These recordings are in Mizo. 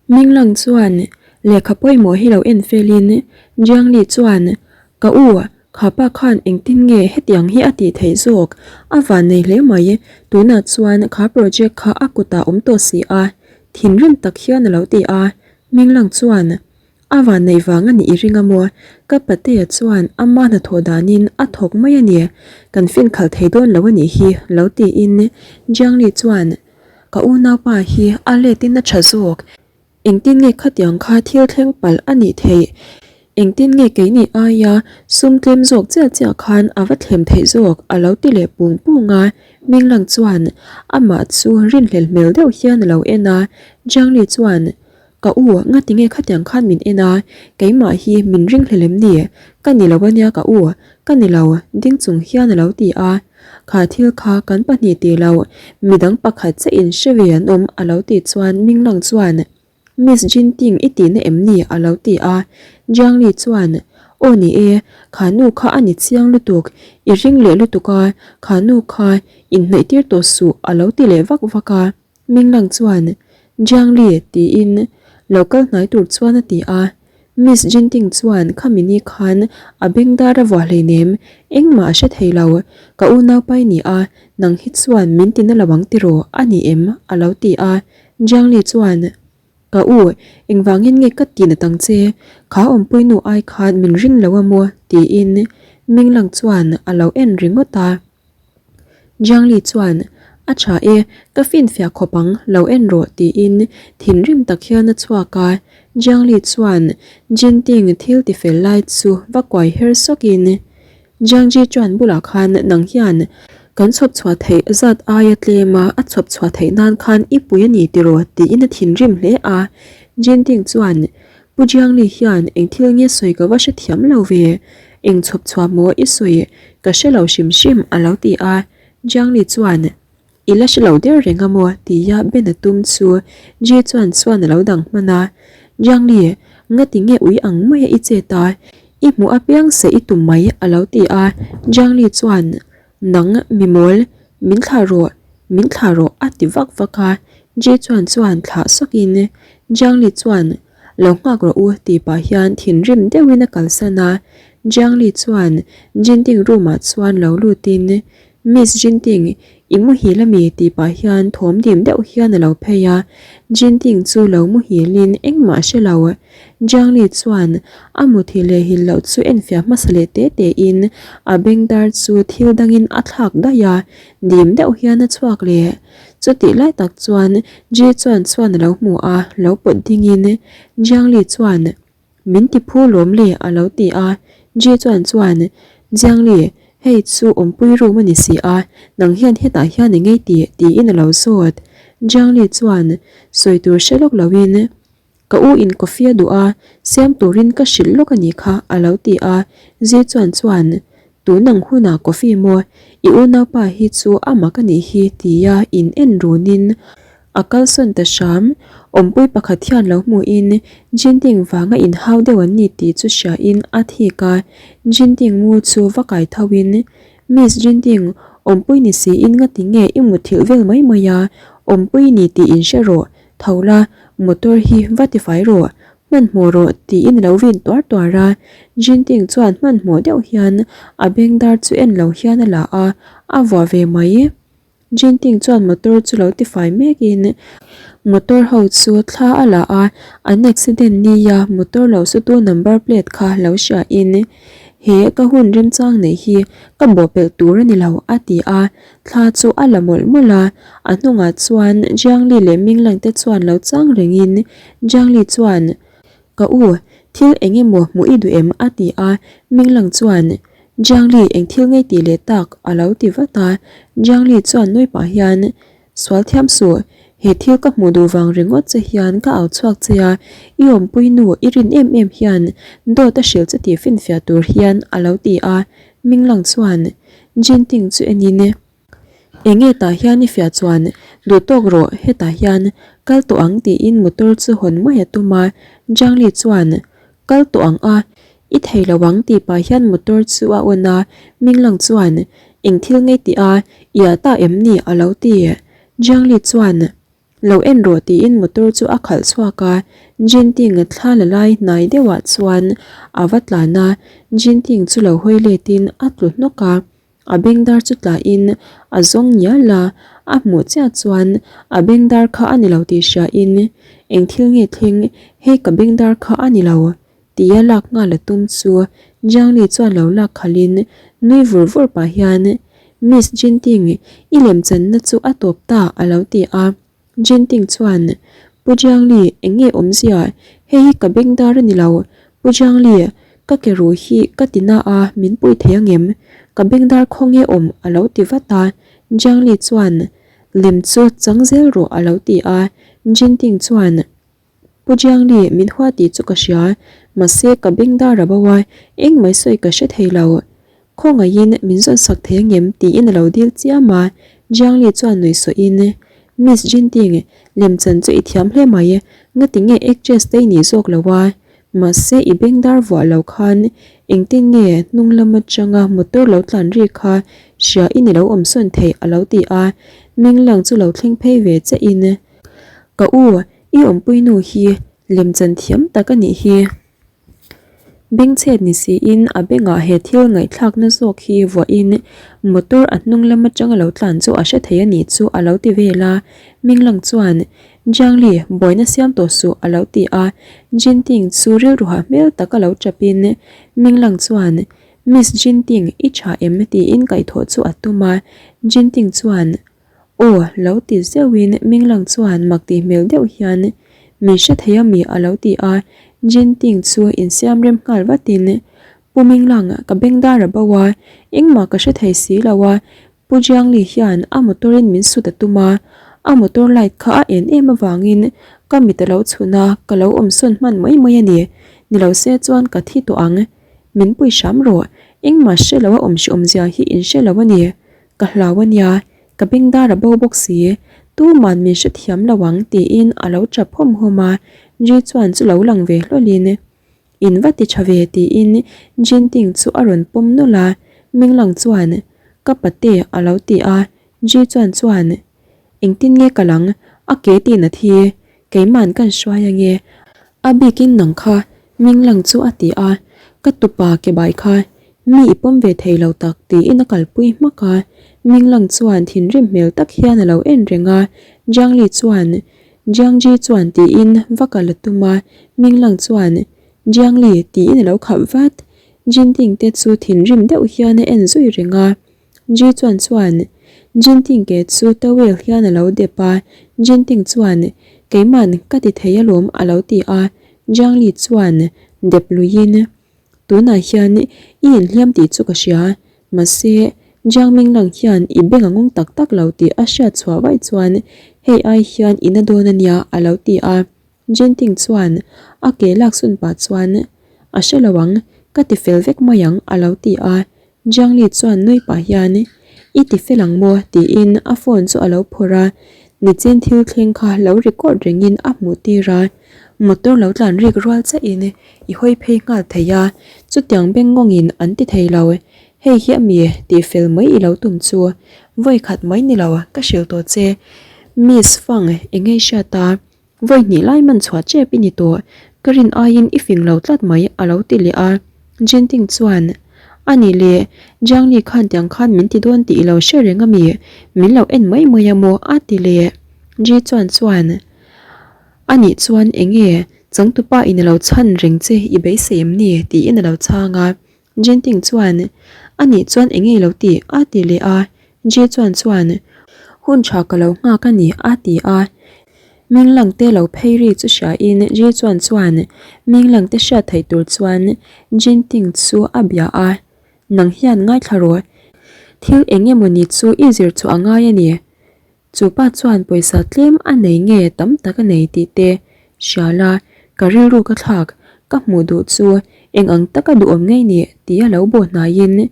Minglang chuan lehkha pawimawh hi lo en felin Jiangli chuan, Ka u, kha pa khan engtin nge hetiang hi a tih theih zawk? A van nei hle mai, tunah chuan kha project kha a kutah awm tawh si a, thinrim tak hian a lo ti a. Minglang chuan, A van nei vang a nih i ring a maw? Ka patea chuan ama hnathawh danin a thawk mai a ni, kan fin khalh thei dawn lo a nih hi, lo tiin Jiangli chuan, Ka unaupa hi a letin a tha zawk, engtin nge khatiang kha thil thleng palh a nih theih? Engtin nge keini aia sum tlem zawk chiah chiah khan a va thlem theih zawk? a lo ti leh pung pung a, Minglang chuan amah chu rinhlel hmel deuh hian a lo en a, Jiangli chuan, Ka u, ngatinge khatiang khan min en a, keimah hi min ringhlel em ni? Ka ni lo ania ka u, ka ni lo, ding chung hian a lo ti a. Kha thil kha kan pahnih tih loh, midang pakhat che in hre ve an awm a lo tih chuan Minglang chuan, Miss Jinting i tihna em ni? a lo ti a. Jiangli chuan, Aw ni e, kha nu kha a ni chiang lutuk, i ring leh lutuk a, kha nu kha inhnaih tir tawh suh a lo ti leh vak vak a. Minglang chuan, Jiangli, tiin lo kal hnai tur chuan a ti a. Miss Jinting chuan khami ni khan a beng dar a vuah hleinem, engmah a hre thei lo. Ka unaupa i ni a, nang hi chuan min tina lo ang tiraw a ni em? a lo ti a. Jiangli chuan, Ka u, engvangin nge ka ti nat ang che? Kha awmpui nu ai khan min ring lo a maw? tiin Minglang chuan a lo en ringawt a. Jiangli chuan, A tha e, ka finfiah khawp ang, lo en rawh, tiin thinrim tak hian a chhuak a. Jiangli chuan Jinting thil tifel lai chu va kuai her sawkin, Jiangji chuan bulah khan nang hian kan chhawp chhuah theih zat aia tlem a, a chhawp chhuah theih nan khan i pui a ni tiraw, tiin a thinrim hle a. Jinting chuan, Pu Jiangli hian eng thil nge sawi ka va hrethiam lo ve, eng chhawp chhuah maw i sawi ka hre lo hrim hrim a lo ti a, Jiangli chuan I la hre lo der reng a maw tia Ben a tum chu Ji chuan chuan a lo dang hman a, Jiangli ngati nge ui ang mai a i chet a, i hmuh apiang se i tum mai a lo ti a, Jiangli chuan Nang mi mawl, min thlah rawh, min thlah rawh a ti vak vak a, Ji chuan chuan thlah sawkin Jiangli chuan Lo nghak rawh u tih pah hian thinrim deuhin a kalsan a, Jiangli chuan Jinting room ah chuan lo lutin Miss Jinting, i muhil ami tih pah hian thawm dim deuh hian a lo phei a, Jinting chu lo muhilin engmah a hre lo. Jiangli chuan a muthilh leh hil loh chu enfiah hmasa leh te te in a bengdar chu thil dangin a thlak daih a, dim deuh hian a chhuak leh. Chutih lai tak chuan Ji chuan chuan a lo hmu a, lo pawt dingin Jiangli chuan, Min ti phu lawm le a lo ti a, Ji chuan chuan, Jiangli, hei chu awmpui room a ni si a, nang hian hetah hian eng ei tih? tiin a lo zawt. Jiangli chuan sawi tur hre lawk loin, Ka u in coffee a duh a, siam turin ka hrilh lawk a nih kha a lo ti a, Zi chuan chuan, Tun ang hunah coffee maw, i unaupa hi chu a mak a nih hi tia in en runin a kalsawn ta hram. Awmpui pakhat hian lo hmuhin Jinting vanga inhau deuh an ni tih chu hriain a thik a, Jinting mu chu va kai thoin, Miss Jinting, awmpui ni siin ngati nge i mutthilh vel mai mai a, awmpui ni tih inhre rawh, Tho la, motor hi va ti fai rawh, hmanhmawh rawh tiin a lo vin tuar tuar a, Jinting chuan hmanhmawh deuh hian a bengdar chu en lo hian a la a, a vuah ve mai. Jinting chuan motor chu lo ti fai mekin motor ho chu thla a la a, an accident nia motor lo sutu number plate kha lo hriain he ka hun remchang neih hi ka bawhpelh tur a ni lo a ti a, Thla chu a la mawlh mawlh a, a hnungah chuan Jiangli leh Minglang te chuan lo chang rengin Jiangli chuan, Ka u, thil eng emaw hmuh i duh em? a ti a, Minglang chuan, Jiangli eng thil ngei tih leh tak? a lo ti vat a, Jiangli chuan nui pah hian, Sual thiam suh, he thil ka hmuh duh vang ringawt che hian ka au chhuak che a, i awmpui nu i rin em em hian dawt a hrilh che tih finfiah tur hian a lo ti a, Minglang chuan, Jinting chu enin e. Enge tah hian i fiah chuan duh tawk rawh hetah hian kal tawh ang tiin motor chu hawn mai a tum a, Jiangli chuan kal tawh ang a, i thei lo ang tih pah hian motor chu a on a, Minglang chuan eng thil ngei tih a, i ah ta em ni a lo ti. Jiangli chuan. Lo en rawh tiin motor chu a khalh chhuak a, Jinting thla la lai hnai deuhah chuan a va tlan a, Jinting chu lo hawi letin a tlu hnawk a, a bengdar chu tlahin a zawng ngial a, a hmuh chiah chuan a bengdar kha a ni lo tih hriain eng thil nge thleng hei ka bengdar kha a ni lo tia lak nghal a tum chu Jiangli chuan lo lak khalhin nui vur vur pah hian Miss Jinting, i lemchanna chu a tawp ta a lo ti a. Jinting chuan, Pu Jiangli, eng nge awmzia? Hei hi ka bengdar a ni lo. Pu Jiangli, ka ke ruh hi ka ti na a, min pui thei angem? Ka bengdar khawnge awm a lo ti vat a. Jiangli chuan, Lem chu chang zel rawh a lo ti a. Jinting chuan, Pu Jiangli, min hua tih chu ka hria, mahse ka bengdar a bo a, engmah sawi ka hre thei lo. Khawngaihin min zawn sak thei angem tiin a lo dil chiam a, Jiangli chuan nuih sawhin, Miss Jinting, lemchan chu i thiam hle mai, ngati nge actress te i nih zawk lo a, mahse i bengdar vuah lo khan engtin nge hnung lam atanga motor lo tlan ri kha hria i ni lo awm sawn theih a lo ti a, Minglang chu lo thleng phei ve chiahin, Ka u, i awmpui nu hi lemchan thiam tak a nih hi. Bengchhet ni siin a bengah he thil ngaihthlakna zawk hi vuahin motor a hnung lam atanga lo tlan chu a hre thei a nih chu a lo ti vel a. Minglang chuan, Jiangli, buaina siam tawh suh a lo ti a. Jinting chu rilru hah hmel taka lo chapin Minglang chuan, Miss Jinting, i tha em? tiin kaihthawh chu a tum a. Jinting chuan, Aw, lo ti zeuhin Minglang chuan mak tih hmel deuh hian min hre thei a mi a lo ti a, Jinting chu insiam rem nghal vatin Pu Minglang ka bengdar a bo a, engmah ka hre thei si lo a, Pu Jiangli hian a motor in min sut a tum a, a motor light kha a en em avangin ka mit a lo chhun a, ka lo awmsawn hman mai mai a ni, ni lo se chuan ka thi tawh ang, min pui hram rawh, engmah hre lo a awm hreawmzia hi in hre lo a ni. Ka hlau a nia, ka bengdar a bo bawk si, tuman min hrethiam lo ang tiin a lo tap hawm hawm a, Ji chuan chu lo lang ve hlawlin In va ti tha ve tiin Jinting chu a rawn pawm nawlh a, Minglang chuan Ka pate a lo ti a, Ji chuan chuan Engtin nge ka lang, a ke tin a thi, keiman kan hruai ange, a bikin nang kha Minglang chu a ti a, ka tupa ke bai kha mi i pawm ve thei lo tak tiin a kalpui hmak a, Minglang chuan thinrim hmel tak hian a lo en reng a, Jiangli chuan Jiangji chuan tiin va kal a tum a, Minglang chuan Jiangli tiin a lo khap vat, Jinting te chu thinrim deuh hian a en zui reng a. Ji chuan chuan Jinting ke chu towel hian a lo dep a, Jinting chuan Keiman ka ti thei alawm a lo ti a, Jiang Li chuan dep luiin Tunah hian i inhliam tih chu ka hria, mahse Jiang Minglang hian i beng a ngawng tak tak lo tih a hriat chhuah vaih chuan hei ai hian i na dawn a nia a lo ti a. Genting chuan a ke lak sun pah chuan, A hre lo ang, ka ti fel vek mai ang a lo ti a. Jiangli chuan nui pah hian, I ti fel ang maw? tiin a phone chu a lo phawrh a, nichin thil thleng kha lo record rengin a hmuh tir a. Motor lo tlan rik rual chiahin i hawi phei nghal thei a, chutiang bengngawngin an ti thei lo. Hei hi a mi tih fel mai i lo tum chu vawi khat mai ni lo ka hrilh tawh che Miss Fang eng nge i hriat a? Vawi hnih lai man chhuah chep i ni tawh, ka rin aiin i fing lo tlat mai a lo ti leh a. Genting chuan, A nih leh, Jiangli khan tiang khan min ti dawn tih i lo hre reng a mi? Min lo en mai mai a maw? a ti leh. Ji chuan chuan, A nih chuan eng nge changtupa in a lo chhan reng che i beisei em ni? tiin a lo chhang a. Genting chuan, A nih chuan eng nge i lo tih? a ti leh a. Ji chuan chuan, Hun tha ka lo nghak a ni, a ti a. Minglang te lo phei ri chu hriain Ji chuan chuan Minglang te hriat theih tur chuan Jinting chu a bia a, Nang hian ngaithla rawh, thil eng emawni chu i zir chu a ngai a ni. Chu pa chuan pawisa tlem a nei nge tam tak a nei tih te hria la, ka rilru ka thlak, ka hmuh duh chu eng ang taka duhawm ngei ni tia lo bawh hnaiin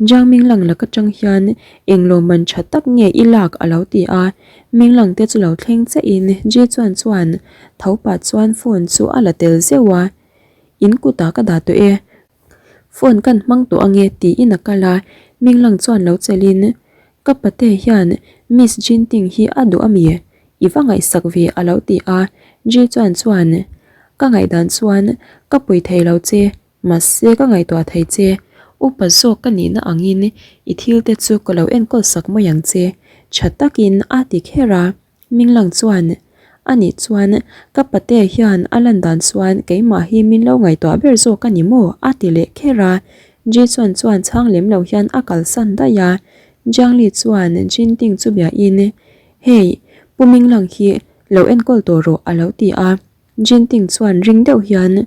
Jiang Minglang lak atang hian eng lawmman tha tak nge i lak a lo ti a, Minglang te chu lo thleng chiahin Ji chuan chuan tho pah chuan phone chu a la tel zeuh a, In kutah ka dah tawh e, phone kan hmang tawh ange tiin a kal a, Minglang chuan lo chelhin Ka pate hian Miss Jinting hi a duh a mi? I va ngaihsak ve a lo ti a, Ji chuan chuan, Ka ngaihdan chuan ka pui thei lo che, mahse ka ngaihtuah thei che, upa zawk ka nihna angin i thil te chu ka lo enkawl sak mai ang che, tha takin a ti kher a. Minglang chuan, Anih chuan ka pate hian a lan dan chuan keimah hi min lo ngaihtuah ber zawk a ni maw? a ti leh kher a. Ji chuan chuan chhang lem lo hian a kalsan daih a. Jiang Li chuan Jinting chu biahin, Hei, Pu Minglang hi lo enkawl tawh rawh a lo ti a. Jinting chuan ring deuh hian,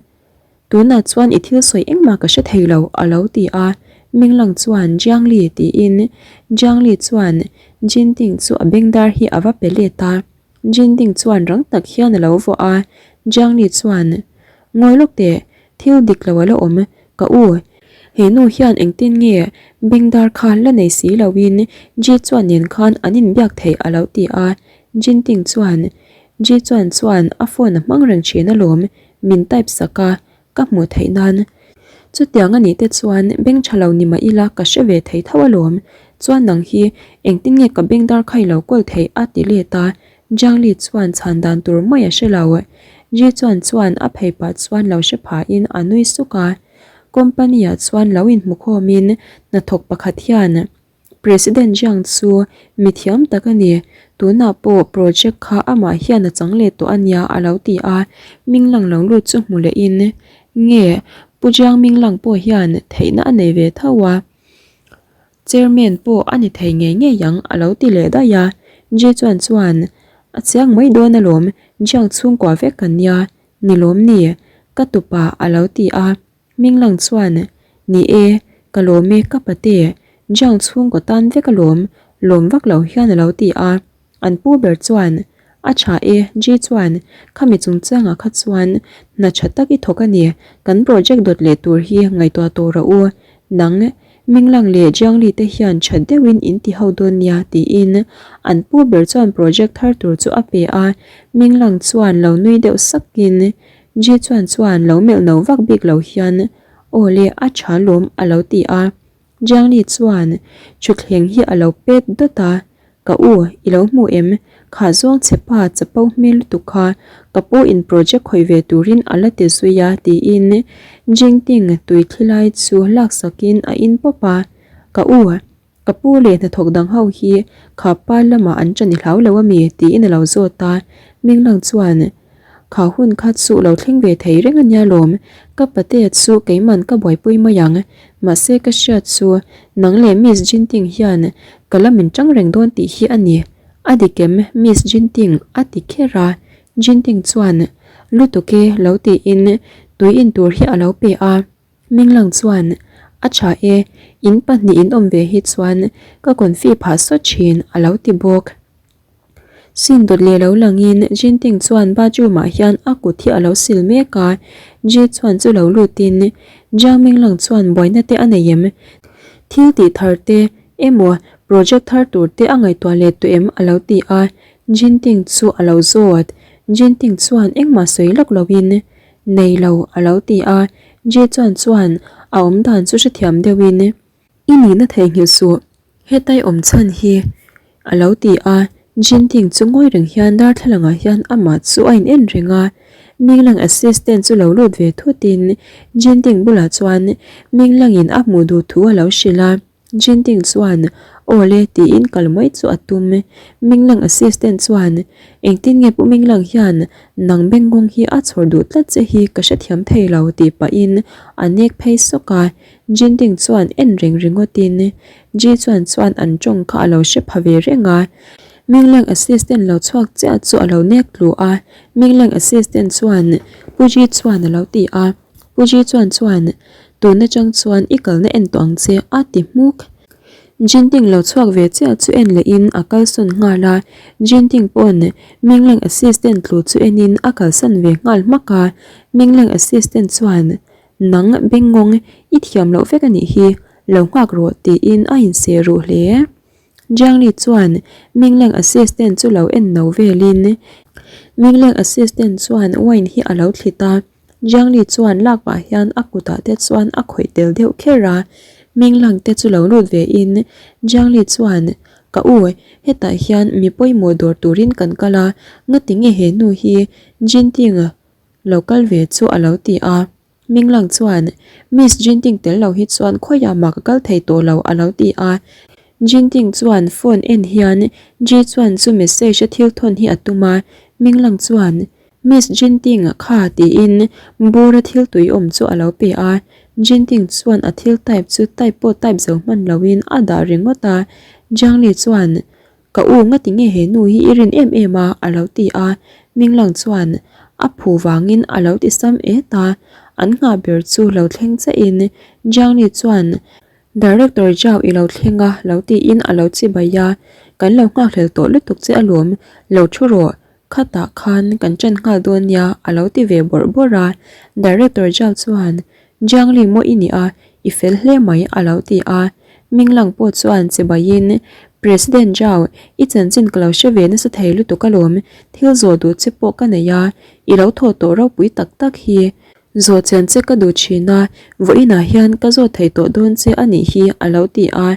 Tunah chuan i thil sawi engmah ka hre thei lo, a lo ti a. Minglang chuan, Jiang Li, tiin Jiang Li chuan Jinting chu a bengdar hi a va pe let a. Jinting chuan rang tak hian a lo vawh a. Jiang Li chuan, Ngawi lawk teh, thil dik lo a la awm, ka u. He nu hian engtin nge bengdar kha la nei si loin Ji chuan nen khan an inbiak theih a lo ti a. Jinting chuan, Ji chuan chuan a phone a hmang reng thin alawm, min type sak a, ka hmuh theih nan. Chutiang a nih te chuan beng tha lo ni mah ila ka hre ve thei tho alawm. Chuan nang hi engtin nge ka beng dar kha i lo kawl theih a ti let a, Jiang Li chuan chhan dan tur mai a hre lo. Ji chuan chuan a phei pah chuan lo hre phahin a nui suk a. Company ah chuan lo inhmu khawmin hnathawk pakhat hian President Jiang chu mi thiam tak a ni, tunah pawh project kha amah hian a chang leh tawh a nia a lo ti a, Minglang lo lut chu hmu lehin, Nge, Pu Jiang Minglang pawh hian theihna a nei ve tho a, Chairman pawh a ni thei ngei ngei ang a lo ti leh daih a, Ji chuan chuan, A chiang mai dawn alawm, Jiang chhungkua vek kan nia, ni lawm ni, ka tupa a lo ti a. Minglang chuan, Ni e, ka lawm e ka pate, Jiang chhungkaw tan vek alawm, lawm vak lo hian a lo ti a. An pu ber chuan, A tha e, Ji chuan, Khami chungchangah kha chuan hna tha tak i thawk a ni, kan project dawt leh tur hi ngaihtuah tawh rawh u. Nang, Minglang leh Jiang Li te hian tha deuhin in ti ho dawn nia, tiin an pu ber chuan project thar tur chu a pe a. Minglang chuan lo nui deuh sakin, Ji chuan chuan lo melh no vak bik lo hian, Aw le, a tha lawm a lo ti a. Jiang Li chuan thutthleng hi a lo pet dawt a, Ka u, i lo hmu em? Kha zawng che pa chapo hmel lutuk kha ka pu in project khawih ve turin a la ti zui a tiin Jingting tui thli lai chu laksakin a in pawp a. Ka u, Ka pu leh hnathawk dang ho hi kha pa lamah an ṭan i hlau lo a mi? tiin a lo zawt a. Minglang chuan, Kha hun kha chu lo thleng ve thei reng a nia lawm. Ka patea chu keiman ka buaipui mai ang. Mahse ka hriat chu nang leh Miss Jinting hian ka la min ṭang reng dawn tih hi a ni. A dik em Miss Jinting? a ti kher a. Jinting chuan, Lutuk e lo tiin tui in tur hi a lo pe a. Minglang chuan, A tha e, in pahnih in awm ve hi chuan ka confi phah sawt thin, a lo ti bawk. Sin dawt leh lo langin Jinting chuan bathroom ah hian a kut hi a lo sil mek a, Ji chuan chu lo lutin Jiang Minglang chuan buaina te a nei em? Thil tih thar te emaw project thar tur te a ngaihtuah leh tawh em? a lo ti a, Jinting chu a lo zawt. Jinting chuan engmah sawi lawk loin Nei lo, a lo ti a. Ji chuan chuan a awm dan chu hrethiam deuhin, I nihna theihnghilh suh, hetai awm chhan hi, a lo ti a. Jinting chu ngawi reng hian darthlalangah hian amah chu a in en reng a. Minglang assistant chu lo lut ve thutin Jinting bulah chuan Minglangin a hmuh duh thu a lo hrilh a. Jinting chuan, Aw le, tiin kal mai chu a tum. Minglang assistant chuan, Engtin nge Pu Minglang hian nang Bengngawng hi a chhawr duh tlat che hi ka hrethiam thei lo tih pahin a nek phei sawk a. Jinting chuan en reng ringawtin Ji chuan chuan an tawng kha a lo hre pha ve reng a. Minglang assistant lo chhuak chiah chu a lo nek tlu a. Minglang assistant chuan, Pu Ji chuan a lo ti a. Pu Ji chuan chuan, Tun atang chuan i kalna en tawh ang che, a ti hmuk. Jinting lo chhuak ve chiah chu en lehin a kalsawn nghal a, Jinting pawn Minglang assistant tlu chu enin a kalsan ve nghal hmak a. Minglang assistant chuan, Nang Bengngawng, i thiam loh vek a nih hi, lo nghak rawh, tiin a inseh ruh hle. Jiang Li chuan Minglang assistant chu lo en no velin Minglang assistant chuan wine hi a lo thlit a. Jiang Li chuan lak pah hian a kutah te chuan a khawih tel deuh kher a, Ming Lang te chu lo lut ve in Jiang Li chuan, Ka u, hetah hian mi pawimawh dawr turin kan kal a, ngati nge he nu hi Jinting lo kal ve chu a lo ti a. Minglang chuan, Miss Jinting tel lo hi chuan khawiah mah ka kal thei tawh lo a lo ti a. Jinting chuan phone en hian Ji chuan chu message a thil thawn hi a tum a, Minglang chuan, Miss Jinting kha tiin bura thil tui awm chu a lo pe a. Jinting chuan a thil type chu type pawh type zo hman loin a dah ringawt a. Jiang Li chuan, Ka u ngati nge he nu hi i rin em em a? a lo ti a. Minglang chuan a phu vangin a lo ti sam et a. An nghah ber chu lo thleng chiahin Jiang Li chuan, Director Zhao i lo thleng a lo tiin a lo chibai a. Kan lo nghakhlel tawh lutuk che alawm, lo thu rawh. Khatah khan kan ṭan nghal dawn nia a lo ti ve bawrh bawrh a, Director Zhao chuan, Jiang Li maw i nih a, i fel hle mai a lo ti a. Minglang pawh chuan chibaiin, President Zhao, i chanchin ka lo hre ve nasa thei lutuk alawm, thil zawh duh che pawh ka nei a, i lo thaw tawh ropui tak tak hi. Zawh chian che ka duh thin a, vawiinah hian ka zawt thei tawh dawn che a nih hi a lo ti a.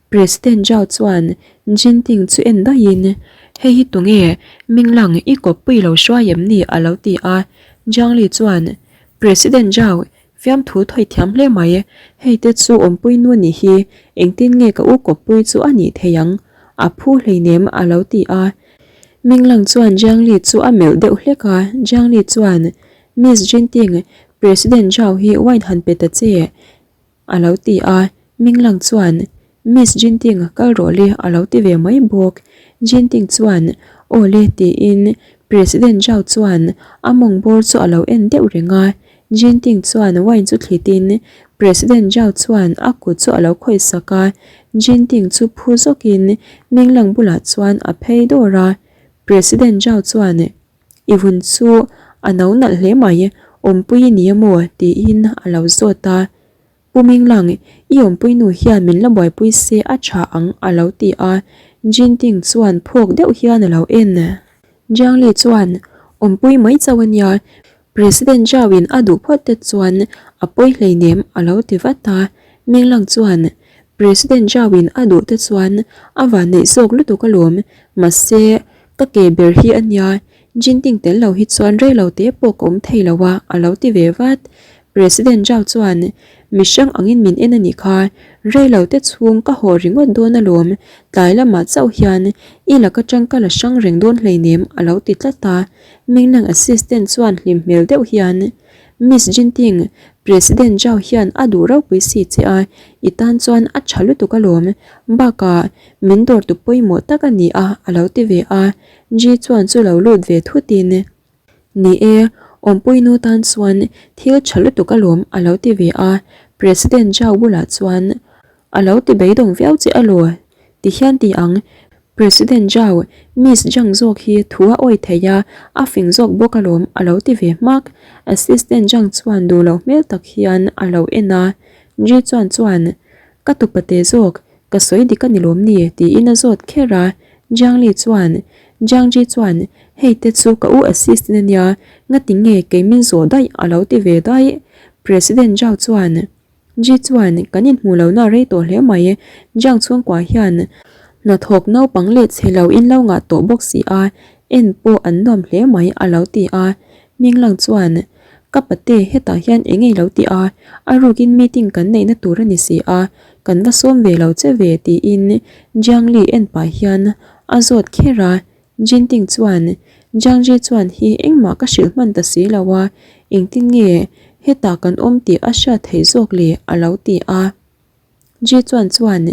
President Zhao chuan Jinping chu en daihin, Hei hi tunge, Minglang i kawppui lo hruai em ni? a lo ti a. Jiang Li chuan, President Zhao, fiamthu thawi thiam hle mai, hei te chu awmpui nu nih hi, engtin nge ka u kawppui chu a nih thei ang? A phu hleinem a lo ti a. Minglang chuan Jiang Li chu a melh deuh hlek a, Jiang Li chuan, Miss Jinping, President Zhao hi wine han pe ta che, a lo ti a. Minglang chuan, Miss Jinping, kal rawh le, a lo ti ve mai bawk. Jinping chuan, Aw le, tiin President Zhao chuan a mawng bawr chu a lo en deuh reng a. Jinping chuan wine chu thlitin President Zhao chuan a kut chu a lo khawih sak a. Jinping chu phu zawkin Minglang bulah chuan a phei dawr a. President Zhao chuan, I vun chu a no nalh hle mai, awmpui i ni emaw tiin a lo zawt a. Pu Minglang, i awmpui nu hian min la buaipui se a tha ang a lo ti a, Jinting chuan phawk deuh hian a lo en. Jiang Li chuan, Awmpui mai chauh a nia, President Zhao in a duh phawt te chuan a pawi hleinem a lo ti vat a. Minglang chuan, President Zhao in a duh te chuan a vanneih zawk lutuk alawm, mahse Ka ke ber hi a nia, Jinping tel lo hi chuan rei lo te pawh ka awm thei lo a, a lo ti ve vat. President Zhao chuan, Mi hrang angin min en a nih kha, rei lo te chhung ka haw ringawt dawn alawm, tlai lamah chauh hian i lak atang ka la hrang reng dawn hleinem, a lo ti tlat a. Minglang assistant chuan hlim hmel deuh hian, Miss Jinping, President Zhao hian a duh ropui si che a, i tan chuan a tha lutuk alawm, bakah Min dawrtu pawimawh tak a ni a, a lo ti ve a. Ji chuan chu lo lut ve thutin, Ni e, awmpuinu tan chuan thil tha lutuk alawm, a lo ti ve a. President Zhao bulah chuan, A lo ti beidawng viau che alaw? Ti hian ti ang, President Zhao, Miss Zhang zawk hi thu a awi thei a, a fing zawk bawk alawm, a lo ti ve hmak. Assistant Zhang chuan duh loh hmel tak hian a lo en a. Ji chuan chuan, Ka tupate zawk, Ka sawi dik a ni lawm ni? tiin a zawt kher a. Jiang Li chuan, Jiang Ji chuan, Hei te chu ka u assistant a nia, ngati nge kei min zawh daih a lo ti ve daih. President Zhao chuan, Ji chuan, Kan inhmuh lohna a rei tawh hle mai, Jiang chhungkua hian hnathawk naupang leh chhe lo in lo ngah tawh bawk si a, en pawh an nuam hle mai a lo ti a. Minglang chuan, Ka pate, hetah hian eng nge i lo ti a? A rukin meeting kan neihna tur a ni si a, kan va sawm ve lo che ve tiin Jiang Li en pah hian a zawt kher a. Jinting chuan, Jiang Ji chuan hi engmah ka hrilh hman ta si lo a, engtin nge hetah kan awm tih a hriat theih zawk le a lo ti a. Ji chuan chuan,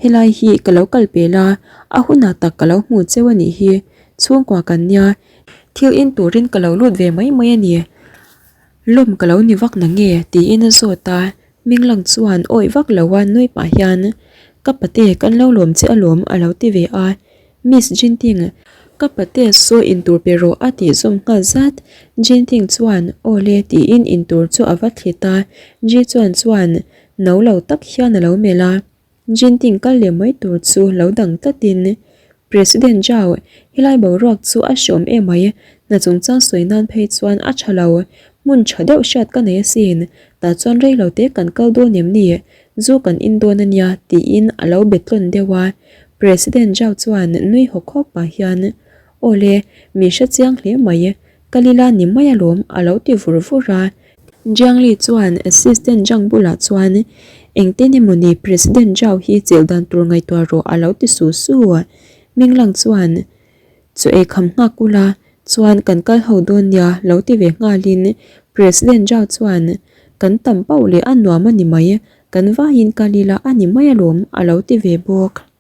Helai hi ka lo kal pel a, a hunah tak ka lo hmu cheu a nih hi, chhungkua kan nia, thil in turin ka lo lut ve mai mai a ni, lawm ka lo ni vak na nge? tiin a zawt a, Minglang chuan awih vak lo a nui pah hian, Ka pate kan lo lawm che alawm a lo ti ve a, Miss Jinting, ka pate saw intur pe rawh a tih zawm nghal zat, Jinting chuan aw le tiin intur chu a va thlit a, Ji chuan chuan no lo tak hian a lo melh a, Jinting kal leh mai tur chu lo dang tlatin President Zhao, helai boruak chu a hreawm em mai, hna chungchang sawi nan phei chuan a tha lo, hmun tha deuh hriat ka nei asin, tah chuan rei lo te kan kal dawn em ni, zu kan in dawn a nia tiin a lo be tlawn deuh a. President Zhao chuan nui hawk hawk pah hian, Aw le, min hre chiang hle mai, ka lila ni mai alawm a lo ti vur vur a. Jiang Li chuan Assistant Zhang bulah chuan, Engtin emaw ni President Zhao hi chilh dan tur ngaihtuah rawh a lo ti su su. Minglang chuan, Chaw ei kham nghak ula chuan kan kal ho dawn nia lo ti ve nghalin President Zhao chuan, Kan tam pauh leh a nuam a ni mai, kan vaiin kal ila a ni mai alawm a lo ti ve bawk.